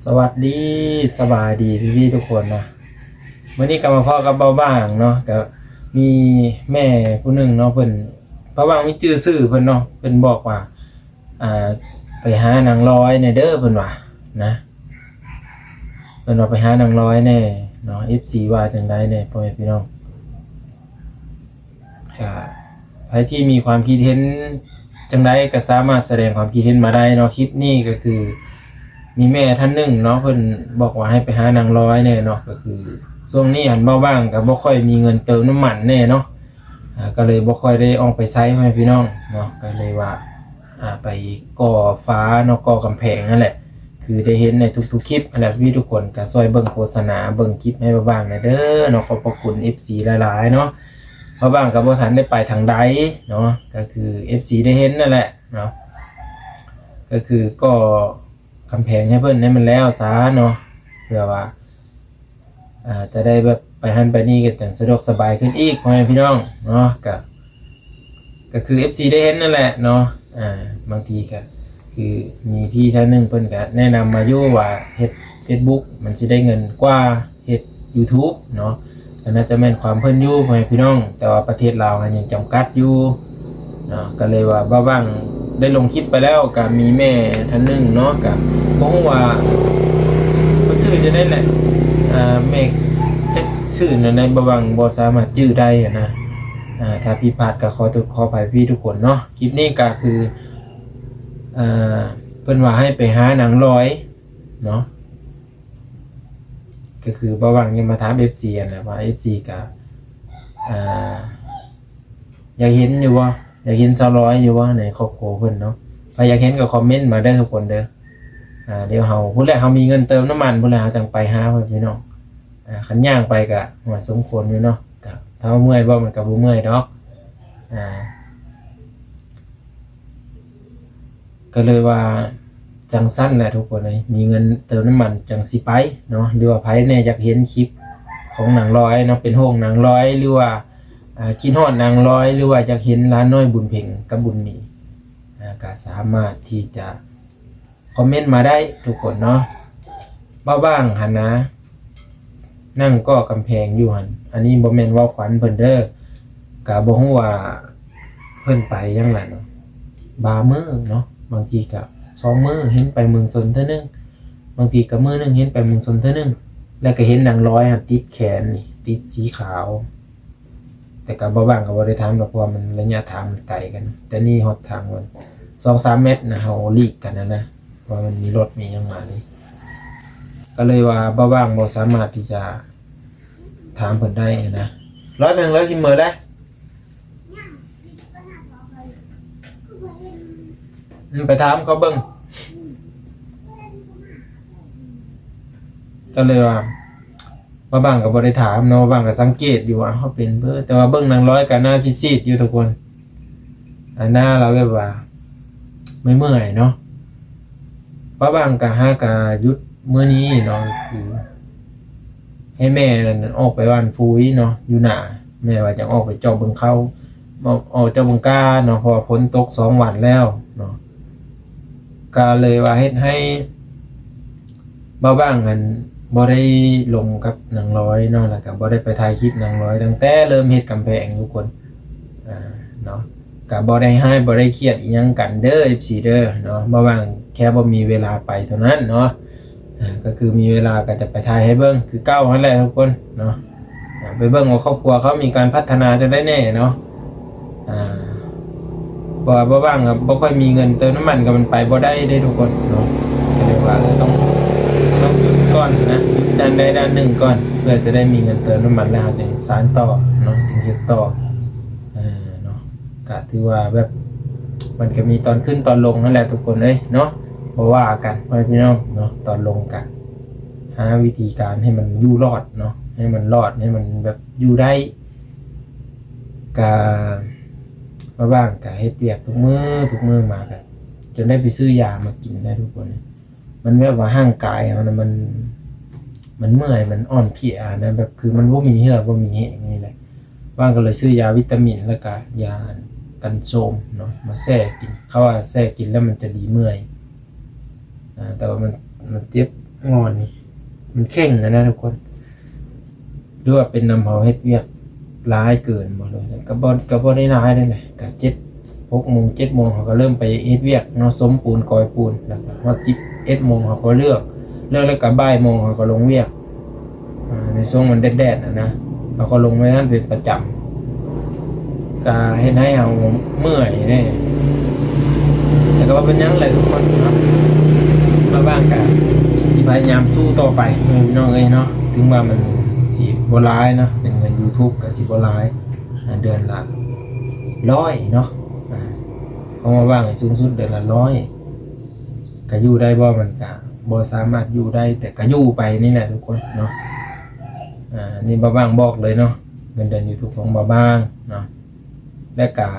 ສະຫວັດດີ ສະບາຍດີພີ່ໆທຸກຄົນເນາະ. ມື້ນີ້ກໍມາພໍ້ກັບບ່າວບ້າງເນາະ, ກໍມີແມ່ຜູ້ໜຶ່ງເນາະ, ເພິ່ນ ບ່າວບ້າງມີຈື່ຊື່ເພິ່ນເນາະ, ເພິ່ນບອກວ່າ ອ່າ ໄປຫານາງລອຍແດ່ເດີ ເພິ່ນວ່ານະ, ເພິ່ນວ່າໄປຫານາງລອຍແດ່ເນາະ. ເອັຟຊີວ່າຈັ່ງໃດແດ່ ພໍ່ແມ່ພີ່ນ້ອງ? ກະໃຜທີ່ມີຄວາມຄິດເຫັນຈັ່ງໃດກໍສາມາດສະແດງຄວາມຄິດເຫັນມາໄດ້ເນາະ. ຄລິບນີ້ກໍຄືມີແມ່ທ່ານໜຶ່ງເນາະ, ເພິ່ນບອກວ່າໃຫ້ໄປຫານາງລອຍແດ່ເນາະ. ກໍຄືຊ່ວງນີ້ຫັ້ນບ່າວບ້າງກໍບໍ່ຄ່ອຍມີເງິນເຕີມນ້ຳມັນແດ່ເນາະ, ອ່າ ກໍເລີຍບໍ່ຄ່ອຍໄດ້ອອກໄປໃຊ້ ພໍ່ແມ່ພີ່ນ້ອງເນາະ. ກໍເລີຍວ່າ ອ່າ ໄປກໍ່ຝາເນາະ, ກໍ່ກຳແພງນັ້ນແຫຼະ. ຄືໄດ້ເຫັນໃນທຸກໆຄລິບຫັ້ນແຫຼະ, ພີ່ໆທຸກຄົນກໍຊ່ວຍເບິ່ງໂຄສະນາ ເບິ່ງຄລິບໃຫ້ບ່າວບ້າງແດ່ເດີເນາະ. ຂອບພະຄຸນເອັຟຊີຫຼາຍໆເນາະ. ບ່າວບ້າງກໍບໍ່ທັນໄດ້ໄປທາງໃດເນາະ, ກໍຄືເອັຟຊີໄດ້ເຫັນນັ້ນແຫຼະເນາະ, ກໍຄືກໍ່ກຳແພງໃຫ້ເພິ່ນໃຫ້ມັນແລ້ວຊະເນາະ, ເພື່ອວ່າ ອ່າ ຈະໄດ້ແບບໄປຫັ້ນໄປນີ້ກໍຈັ່ງສະດວກສະບາຍຂຶ້ນອີກ ພໍ່ແມ່ພີ່ນ້ອງເນາະ. ກະ ກໍຄືເອັຟຊີໄດ້ເຫັນນັ້ນແຫຼະເນາະ. ອ່າ ບາງທີກໍຄືມີພີ່ທ່ານໜຶ່ງເພິ່ນກໍແນະນຳມາຢູ່ວ່າເຮັດເຟສບຸກມັນຊິໄດ້ເງິນກວ່າເຮັດຢູທູບເນາະ, ກໍໜ້າຈະແມ່ນຄວາມເພິ່ນຢູ່ ພໍ່ແມ່ພີ່ນ້ອງ, ແຕ່ວ່າປະເທດລາວຫັ້ນຍັງຈຳກັດຢູ່ເນາະ. ກໍເລີຍວ່າບ່າວບ້າງໄດ້ລົງຄລິບໄປແລ້ວ ກໍມີແມ່ທ່ານໜຶ່ງເນາະ, ກໍບໍ່ຮູ້ວ່າເພິ່ນຊື່ຈັ່ງໃດແຫຼະ, ອ່າ ແມ່ ຈັກຊື່ແນວໃດ ບ່າວບ້າງບໍ່ສາມາດຈື່ໄດ້ຫັ້ນນະ. ອ່າ ຖ້າຜິດພາດກໍຂໍໂທດຂໍອະໄພພີ່ໆທຸກຄົນເນາະ. ຄລິບນີ້ກໍຄື ອ່າ ເພິ່ນວ່າໃຫ້ໄປຫານາງລອຍເນາະ, ກໍຄືບ່າວບ້າງຍັງມາຖາມເອັຟຊີຫັ້ນນະ ວ່າເອັຟຊີກໍ ອ່າ ຢາກເຫັນຢູ່ບໍ່ ຢາກເຫັນສາວລອຍຢູ່ບໍ່ ໃນຄອບຄົວເພິ່ນເນາະ. ໃຜຢາກເຫັນກໍຄອມເມັນມາເດີທຸກຄົນເດີ. ອ່າ ດຽວເຮົາ ພຸ້ນແຫຼະ ເຮົາມີເງິນເຕີມນ້ຳມັນພຸ້ນແຫຼະ ເຮົາຈັ່ງໄປຫາ ພໍ່ແມ່ພີ່ນ້ອງ. ອ່າ ຄັນຍ່າງໄປກະ ໂອ້ຍ ສົມຄວນຢູ່ເນາະ, ກະ ຖາມວ່າເມື່ອຍບໍ່ ມັນກະບໍ່ເມື່ອຍດອກ. ອ່າ ກໍເລີຍວ່າຈັ່ງຊັ້ນແຫຼະທຸກຄົນເອີຍ, ມີເງິນເຕີມນ້ຳມັນຈັ່ງຊິໄປເນາະ. ຫຼືວ່າໃຜແດ່ຢາກເຫັນຄລິບຂອງນາງລອຍເນາະ, ເປັນຫ່ວງນາງລອຍ ຫຼືວ່າ ອ່າ ຄິດຮອດນາງລອຍ ຫຼືວ່າຢາກເຫັນຫຼານນ້ອຍບຸນເພັງກັບບຸນມີ, ອ່າ ກໍສາມາດທີ່ຈະ ຄອມເມັນມາໄດ້ທຸກຄົນເນາະ. ບ່າວບ້າງຫັ້ນນະ ນັ່ງກໍ່ກຳແພງຢູ່ຫັ້ນ, ອັນນີ້ບໍ່ແມ່ນເວົ້າຂວັນເພິ່ນເດີ, ກະບໍ່ຮູ້ວ່າເພິ່ນໄປຫຍັງລະເນາະ. ບາງມື້ເນາະ, ບາງທີກະສອງມື້ເຫັນໄປເມືອງຊົນເທື່ອໜຶ່ງ, ບາງທີກະມື້ໜຶ່ງເຫັນໄປເມືອງຊົນເທື່ອໜຶ່ງ, ແລ້ວກະເຫັນນາງລອຍຫັ້ນຕິດແຂນນີ້ ຕິດສີຂາວ. ແຕ່ກໍບ່າວບ້າງກໍບໍ່ໄດ້ຖາມດອກ ເພາະວ່າມັນໄລຍະທາງມັນໄກກັນ, ແຕ່ນີ້ຮອດທາງມັນສອງສາມແມັດນະ, ເຮົາຫຼີກກັນຫັ້ນນະ, ເພາະວ່າມັນມີລົດມີຫຍັງມານີ້, ກໍເລີຍວ່າບ່າວບ້າງບໍ່ສາມາດທີ່ຈະຖາມເພິ່ນໄດ້ນະ. ຮ້ອຍໜຶ່ງ ແລ້ວຊິເມືອແລ້ວ ອືມ ໄປຖາມເຂົາເບິ່ງ. ກໍເລີຍວ່າ ບ່າວບ້າງກໍບໍ່ໄດ້ຖາມເນາະ, ບ່າວບ້າງກໍສັງເກດຢູ່ວ່າເຮົາເປັນເບີ, ແຕ່ວ່າເບິ່ງນາງລອຍກໍໜ້າຊີດໆຢູ່ທຸກຄົນ, ອາ ໜ້າລາວແບບວ່າເມື່ອຍໆເນາະ. ບ່າວບ້າງກໍຫາກໍຢຸດມື້ນີ້ເນາະ, ກໍຄື ໃຫ້ແມ່ນັ້ນອອກໄປຫວ່ານຝຸ່ນເນາະ ຢູ່ນາ, ແມ່ວ່າຈະອອກໄປເຈາະເບິ່ງເຂົ້າ ອອກ ອອກເຈາະເບິ່ງກ້າເນາະ, ເພາະວ່າຝົນຕົກສອງວັນແລ້ວເນາະ. ກໍເລີຍວ່າເຮັດໃຫ້ບ່າວບ້າງຫັ້ນບໍ່ໄດ້ລົງກັບນາງລອຍເນາະ, ແລ້ວກໍບໍ່ໄດ້ໄປຖ່າຍຄລິບນາງລອຍຕັ້ງແຕ່ເລີ່ມເຮັດກຳແພງທຸກຄົນ ອ່າ ເນາະ. ກໍບໍ່ໄດ້ຮ້າຍບໍ່ໄດ້ຄຽດອີ່ຫຍັງກັນເດີ ເອັຟຊີ ເດີເນາະ, ບ່າວບ້າງແຄ່ບໍ່ມີເວລາໄປເທົ່ານັ້ນເນາະ. ອ່າ ກໍຄືມີເວລາກໍຈະໄປຖ່າຍໃຫ້ເບິ່ງຄືເກົ່າຫັ້ນແຫຼະທຸກຄົນເນາະ. ອ່າ ໄປເບິ່ງວ່າຄອບຄົວເຂົາມີການພັດທະນາຈັ່ງໃດແດ່ເນາະ. ອ່າ ເພາະວ່າບ່າວບ້າງກໍບໍ່ຄ່ອຍມີເງິນເຕີມນ້ຳມັນ ກໍມັນໄປບໍ່ໄດ້ເດ້ທຸກຄົນເນາະ. ກໍເລີຍວ່າ ເອີ ຕ້ອງ ຕ້ອງຢຸດກ່ອນນະ, ຢຸດດ້ານໃດດ້ານໜຶ່ງກ່ອນ ເພື່ອຈະໄດ້ມີເງິນເຕີມນ້ຳມັນ ແລ້ວເຮົາຈຶ່ງສານຕໍ່ເນາະ, ຈຶ່ງເຮັດຕໍ່. ເອີ ເນາະ, ກະຖືວ່າແບບ ມັນກະມີຕອນຂຶ້ນຕອນລົງຫັ້ນແຫຼະທຸກຄົນເອີຍເນາະ, ບໍ່ວ່າກັນພໍ່ແມ່ພີ່ນ້ອງເນາະ. ຕອນລົງກະຫາວິທີການໃຫ້ມັນຢູ່ລອດເນາະ, ໃຫ້ມັນລອດ ໃຫ້ມັນແບບຢູ່ໄດ້. ກະ ບ່າວບ້າງກະເຮັດວຽກທຸກມື້ ທຸກມື້ມາກະ ຈົນໄດ້ໄປຊື້ຢາມາກິນໄດ້ທຸກຄົນ. ມັນແບບວ່າຮ່າງກາຍເຮົານະ ມັນ ມັນເມື່ອຍ ມັນອ່ອນເພຍນະ, ແບບຄືມັນບໍ່ມີເຫື່ອບໍ່ມີແຮງນີ້ແຫຼະ. ບ້າງກໍເລີຍຊື້ຢາວິຕາມິນ ແລ້ວກະຢາກັນໂຊມເນາະ ມາແຊ່ກິນ. ເຂົາວ່າແຊ່ກິນແລ້ວມັນຈະດີເມື່ອຍ, ອ່າ ແຕ່ວ່າມັນ ມັນເຈັບ ງອນນີ້ ມັນເຄັ່ງຫັ້ນນະທຸກຄົນ ຫຼືວ່າເປັນນຳເຮົາເຮັດວຽກຫຼາຍເກີນບໍ່ ຫຼືວ່າ ກໍບໍ່ ກໍບໍ່ໄດ້ຫຼາຍເດ້ນະ ກໍເຈັດ ຫົກໂມງ ເຈັດໂມງເຮົາກໍເລີ່ມໄປເຮັດວຽກເນາະ ສົມປູນ ກອຍປູນ ແລ້ວກໍຮອດສິບເອັດໂມງເຮົາກໍເລີກ ເລີກແລ້ວກໍບ່າຍໂມງເຮົາກໍລົງວຽກ ອ່າ ໃນຊ່ວງມັນແດດໆຫັ້ນນະ ເຮົາກໍລົງໄວ້ນັ້ນເປັນປະຈຳ ກະເຮັດໃຫ້ເຮົາເມື່ອຍແດ່ ແຕ່ກໍບໍ່ເປັນຫຍັງແຫຼະທຸກຄົນເນາະ ມາວ່າງກະຊິພະຍາຍາມສູ້ຕໍ່ໄປ ເອີ ພີ່ນ້ອງເອີຍເນາະ ເຖິງວ່າມັນຊິບໍ່ຫຼາຍເນາະ ເປັນເງິນ YouTube ກະຊິບໍ່ຫຼາຍ ອ່າ ເດືອນລະຮ້ອຍເນາະ ອ່າ ເພາະວ່າວ່າງໃຫ້ສູງສຸດເດືອນລະຮ້ອຍ ກະຢູ່ໄດ້ບໍ່ ມັນກະບໍ່ສາມາດຢູ່ໄດ້ ແຕ່ກະຢູ່ໄປນີ້ແຫຼະທຸກຄົນເນາະ ອ່າ ນີ້ບ່າວວ່າງບອກເລີຍເນາະ ເງິນເດືອນ YouTube ຂອງບ່າວວ່າງເນາະ ແລະກະ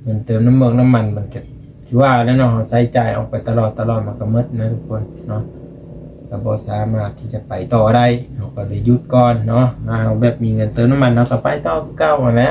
ເງິນເຕີມນ້ຳເມືອກນ້ຳມັນ ມັນກະ ຄືວ່າແຫຼະເນາະ ເຮົາໃຊ້ຈ່າຍອອກໄປຕະຫຼອດ ຕະຫຼອດມັນກໍໝົດນະທຸກຄົນເນາະ ກໍບໍ່ສາມາດທີ່ຈະໄປຕໍ່ໄດ້ ເຮົາກໍເລີຍຢຸດກ່ອນເນາະ ຖ້າເຮົາແບບມີເງິນເຕີມນ້ຳມັນ ເຮົາກໍໄປຕໍ່ຄືເກົ່າຫັ້ນແຫຼະ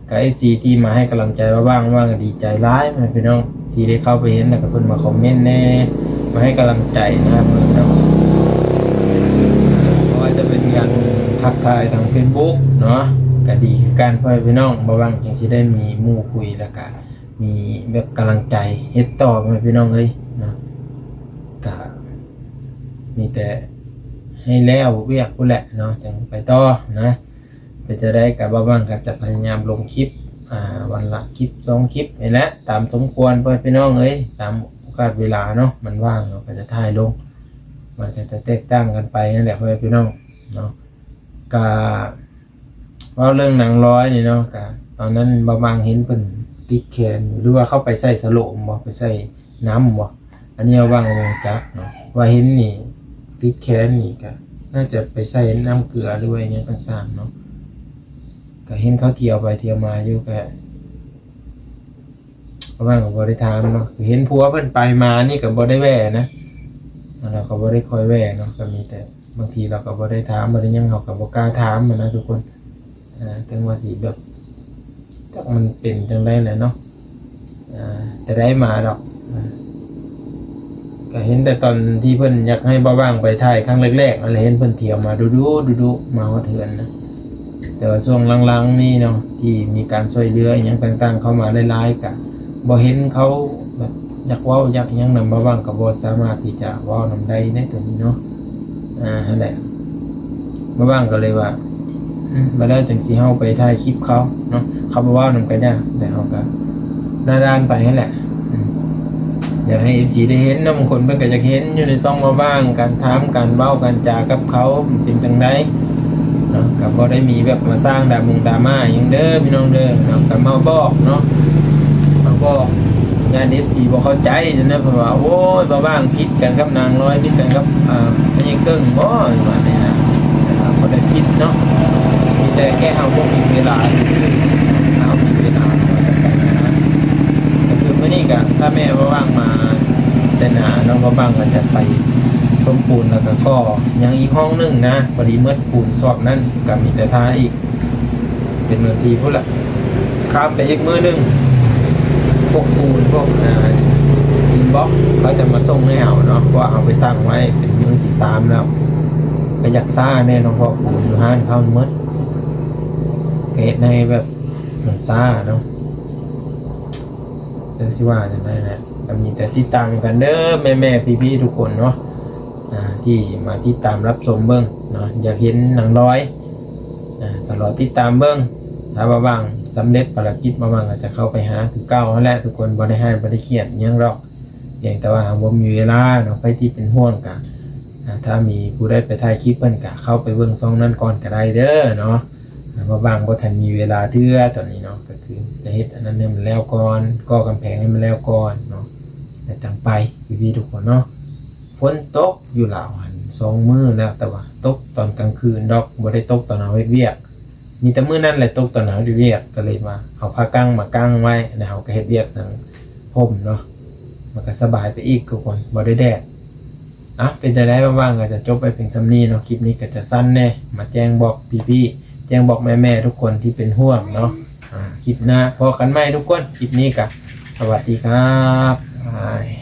ກໍເອັຟຊີທີ່ມາໃຫ້ກຳລັງໃຈບ່າວວ່າງ ວ່າງກໍດີໃຈຫຼາຍນະພີ່ນ້ອງ ທີ່ໄດ້ເຂົ້າໄປເຫັນ ແລ້ວກໍເພິ່ນມາຄອມເມັນແດ່ ມາໃຫ້ກຳລັງໃຈນະພີ່ນ້ອງ ບໍ່ວ່າຈະເປັນການທັກທາຍທາງເຟສບຸກເນາະ ກໍດີຄືກັນ ພໍ່ແມ່ພີ່ນ້ອງ ບ່າວວ່າງຈຶ່ງຊິໄດ້ມີໝູ່ຄຸຍ ແລ້ວກໍ ມີແບບກຳລັງໃຈເຮັດຕໍ່ ພໍ່ແມ່ພີ່ນ້ອງເອີຍເນາະ ກະມີແຕ່ໃຫ້ແລ້ວວຽກພຸ້ນແຫຼະເນາະ ຈັ່ງໄປຕໍ່ນະ ເປັນຈັ່ງໃດກະບ່າວວ່າງກະຈະພະຍາຍາມລົງຄລິບ ອ່າ ວັນລະຄລິບສອງຄລິບນີ້ແຫຼະ ຕາມສົມຄວນ ພໍ່ແມ່ພີ່ນ້ອງເອີຍ ຕາມໂອກາດເວລາເນາະ ມັນວ່າງເຮົາກະຈະຖ່າຍລົງ ມັນກະຈະແຕກຕ່າງກັນໄປຫັ້ນແຫຼະ ພໍ່ແມ່ພີ່ນ້ອງເນາະ ກະ ເວົ້າເລື່ອງນາງລອຍນີ້ເນາະ ກະຕອນນັ້ນບ່າວວ່າງເຫັນເພິ່ນຕິດແຂນ ຫຼືວ່າເຂົາໄປໃສ່ສະໂຫຼມບໍ່ ໄປໃສ່ນ້ຳບໍ່ ອັນນີ້ບ່າວວ່າງບໍ່ຮູ້ຈັກເນາະ ວ່າເຫັນນີ້ຕິດແຂນນີ້ກະໜ້າຈະໄປໃສ່ນ້ຳເກືອ ຫຼືວ່າອີ່ຫຍັງຕ່າງໆເນາະ ກະເຫັນເຂົາທ່ຽວໄປທ່ຽວມາຢູ່ ກະ ບ່າວວ່າງກໍບໍ່ໄດ້ຖາມເນາະ ເຫັນຜົວເພິ່ນໄປມານີ້ກໍບໍ່ໄດ້ແວ່ນະ ລາວກໍບໍ່ໄດ້ຄ່ອຍແວ່ເນາະ ກໍມີແຕ່ ບາງທີລາວກໍບໍ່ໄດ້ຖາມ ບໍ່ໄດ້ຫຍັງ ເຮົາກໍບໍ່ກ້າຖາມຫັ້ນນະທຸກຄົນ ເຖິງວ່າຊິແບບ ຈັກມັນເປັນຈັ່ງໃດແຫຼະເນາະ ຈະໄດ້ມາດອກ ກໍເຫັນແຕ່ຕອນທີ່ເພິ່ນຢາກໃຫ້ບ່າວວ່າງໄປຖ່າຍຄັ້ງແລກໆ ນັ້ນແຫຼະ ເຫັນເພິ່ນທ່ຽວມາດຸໆ ດຸໆ ມາຮອດເຮືອນນະ ແຕ່ວ່າຊ່ວງຫຼັງໆນີ້ເນາະ ທີ່ມີການຊ່ວຍເຫຼືອອີ່ຫຍັງຕ່າງໆເຂົ້າມາຫຼາຍໆ ກະບໍ່ເຫັນເຂົາແບບຢາກເວົ້າຢາກຫຍັງນຳ ບ່າວວ່າງກໍບໍ່ສາມາດທີ່ຈະເວົ້ານຳໄດ້ໃນໂຕນີ້ເນາະ ອ່າ ຫັ້ນແຫຼະ ບ່າວວ່າງກໍເລີຍວ່າ ອືມ ບາດແລ້ວຈັ່ງຊິເຮົາໄປຖ່າຍຄລິບເຂົາເນາະ ເຂົາບໍ່ເວົ້ານຳກໍຢ່າ ແຕ່ເຮົາກໍໜ້າດ້ານໄປຫັ້ນແຫຼະ ອືມ ຢາກໃຫ້ເອັຟຊີໄດ້ເຫັນເນາະ ບາງຄົນເພິ່ນກໍຢາກເຫັນຢູ່ໃນຊ່ອງບ່າວວ່າງ ການຖາມ ການເວົ້າ ການຈາກັບເຂົາເປັນຈັ່ງໃດເນາະ ກໍບໍ່ໄດ້ມີແບບມາສ້າງດາມົງດາມ່າຫຍັງເດີພີ່ນ້ອງເດີເນາະ ກໍມາບອກເນາະ ມາບອກ ຢ້ານເອັຟຊີບໍ່ເຂົ້າໃຈຊັ້ນນະ ເພິ່ນວ່າ ໂອ້ຍ ບ່າວວ່າງຜິດກັນກັບນາງລອຍ ຜິດກັນກັບ ອ່າ ພະເຍາເກິ່ງບໍ່ ປະມານນີ້ນະ ແຕ່ວ່າບໍ່ໄດ້ຜິດເນາະ ມີແຕ່ແຄ່ເຮົາບໍ່ມີເວລາຊື່ໆ ຖ້າເຮົາມີເວລາ ກໍຄືມື້ນີ້ກໍຖ້າແມ່ນບ່າວວ່າງມາແຕ່ໜ້າເນາະ ບ່າວວ່າງກໍຈະໄປສົມປູນ ແລ້ວກໍກໍຍັງອີກຫ້ອງໜຶ່ງນະ ພໍດີໝົດປູນສອບນັ້ນ ກໍມີແຕ່ຖ້າອີກ ເປັນບາງທີພຸ້ນລະ ຂ້າມໄປອີກມື້ໜຶ່ງ ພວກປູນ ພວກ ເອີ ອິນບັອກ ເຂົາຈະມາສົ່ງໃຫ້ເຮົາເນາະ ເພາະວ່າເຮົາໄປສັ່ງໄວ້ເປັນມື້ທີສາມແລ້ວ ກໍຢາກຊ້າແດ່ເນາະ ເພາະປູນຢູ່ຮ້ານເຂົາໝົດ ກໍເຮັດໃຫ້ແບບມັນຊ້າເນາະ ຈັກຊິວ່າຈັ່ງໃດແຫຼະ ກໍມີແຕ່ຕິດຕາມກັນເດີ ແມ່ໆ ພີ່ໆ ທຸກຄົນເນາະ ອ່າ ທີ່ມາຕິດຕາມຮັບຊົມເບິ່ງເນາະ ຢາກເຫັນນາງລອຍ ອ່າ ກໍລໍຕິດຕາມເບິ່ງ ຖ້າວ່າວ່າງສຳເລັດພາລະກິດ ວ່າວ່າງກໍຈະເຂົ້າໄປຫາຄືເກົ່າຫັ້ນແຫຼະທຸກຄົນ ບໍ່ໄດ້ຮ້າຍບໍ່ໄດ້ຄຽດຫຍັງດອກ ພຽງແຕ່ວ່າເຮົາບໍ່ມີເວລາເນາະ ໃຜທີ່ເປັນຫ່ວງກໍ ອ່າ ຖ້າມີຜູ້ໃດໄປຖ່າຍຄລິບເພິ່ນກໍເຂົ້າໄປເບິ່ງຊ່ອງນັ້ນກ່ອນກໍໄດ້ເດີເນາະ ອ່າ ວ່າວ່າງບໍ່ທັນມີເວລາເທື່ອຕອນນີ້ເນາະ ກໍຄືຈະເຮັດອັນນັ້ນໃຫ້ມັນແລ້ວກ່ອນ ກໍ່ກຳແພງໃຫ້ມັນແລ້ວກ່ອນເນາະ ແລ້ວຈັ່ງໄປ ພີ່ໆ ທຸກຄົນເນາະ ຝົນຕົກຢູ່ລາວຫັ້ນສອງມື້ແລ້ວ ແຕ່ວ່າຕົກຕອນກາງຄືນດອກ ບໍ່ໄດ້ຕົກຕອນເຮົາເຮັດວຽກ ມີແຕ່ມື້ນັ້ນແຫຼະຕົກຕອນເຮົາເຮັດວຽກ ກໍເລີຍວ່າເອົາຜ້າກັ້ງມາກັ້ງໄວ້ ແລ້ວເຮົາກໍເຮັດວຽກໜັງຫົ່ມເນາະ ມັນກໍສະບາຍໄປອີກທຸກຄົນ ບໍ່ໄດ້ແດດ. ເອົ້າ ເປັນຈັ່ງໃດ ວ່າງໆກໍຈະຈົບໄປພຽງສ່ຳນີ້ເນາະ ຄລິບນີ້ກໍຈະສັ້ນແດ່ ມາແຈ້ງບອກພີ່ໆ ແຈ້ງບອກແມ່ໆ ທຸກຄົນທີ່ເປັນຫ່ວງເນາະ ອ່າ ຄລິບໜ້າພໍ້ກັນໃໝ່ທຸກຄົນ ຄລິບນີ້ກໍສະຫວັດດີຄັບ ບາຍ.